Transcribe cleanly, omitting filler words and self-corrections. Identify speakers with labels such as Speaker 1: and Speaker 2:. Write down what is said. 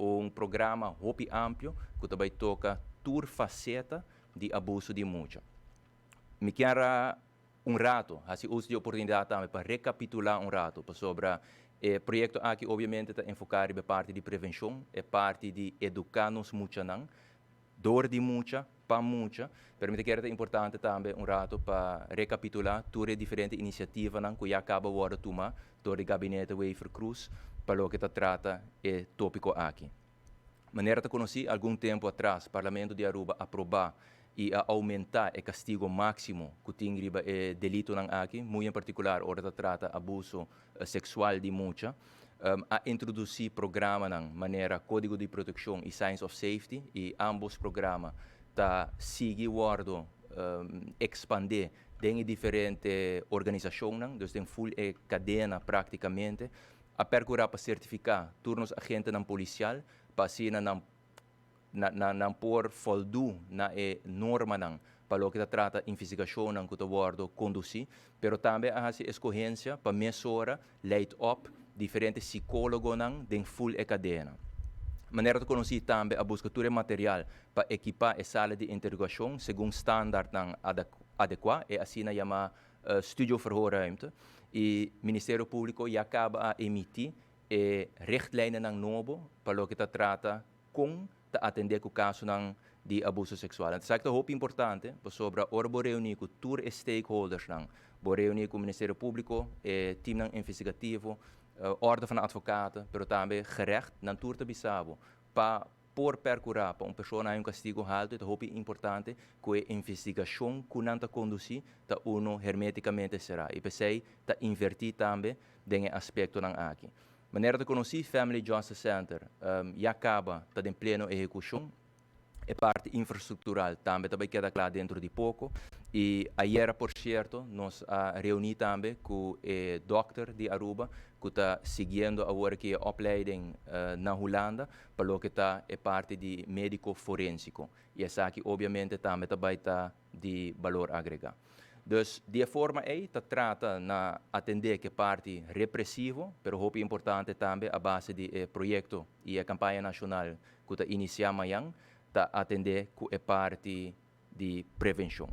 Speaker 1: Un programa hopi amplio cu ta bay toca tur faceta di abuso di mucha. Mi kier un rato haci uso di oportunidad tambe pa recapitula un rato sobre e proyecto aki. Obviamente ta enfoca e parti di prevencion, e parti di educa nos muchanan, door di mucha pa mucha, pero mi kier ta importante tambe un rato pa recapitula tur e diferente iniciativanan cu ya caba di wordo tuma door di gabinete Wever-Croes pa loke ta trata e topico aki. Manera ta conoci, algun tempo atras, Parlamento di Aruba a aproba y a aumenta e castigo maximo cu tin riba e delitonan aki, muy en particular ora ta trata abuso sexual di mucha. A introduci programanan manera Codigo di Proteccion y Signs of Safety, y ambos programa ta sigui wordo expande den diferente organisacionnan, dus den full e cadena practicamente. A percura pa certifica tur nos agentenan policial pa asina nan por voldoen na e normanan pa loke ta trata investigacionnan cu ta wordo conduci, pero tambe a haci escogencia pa mesora leid op diferente psicologonan den full e cadena. Manera ta conoci tambe, a busca tur material pa equipa e sala di interogacion segun standardnan adecua, e asina yama studio verhoorruimte. Y Ministerio Publico ya caba di emiti e richtlijnen nobo pa loke ta trata con ta atende cu casonan di abuso sexual. Anto, esaki ta hopi importante, pasobra ora bo reuni cu tur stakeholdersnan, bo reuni cu Ministerio Publico, teamnan investigativo, Orde van Advocaten, pero tambe gerecht, nan tur ta bisa bo, pa por percura pa un persona un castigo halto, ta hopi importante cu e investigacion cu nan ta conduci ta uno hermeticamente cera. Y p'esey ta inverti tambe den aspectonan aki. Manera ta conoci, Family Justice Center ya caba ta den pleno ehecucion. E parti infrastructural tambe ta bay keda cla dentro di poco. Y ayera, por cierto, nos a reuni tambe cu e dokter di Aruba, cu ta siguiendo awor aki e opleiding na Hulanda, pa loke ta e parti di medico forensico. Y esaki obviamente tambe ta di balor agrega. Dus di forma ey ta trata na atende cu e parti represivo, pero hopi importante tambe a base di proyecto y e campaña nacional cu ta inicia mañan, ta atende cu e parti di prevencion.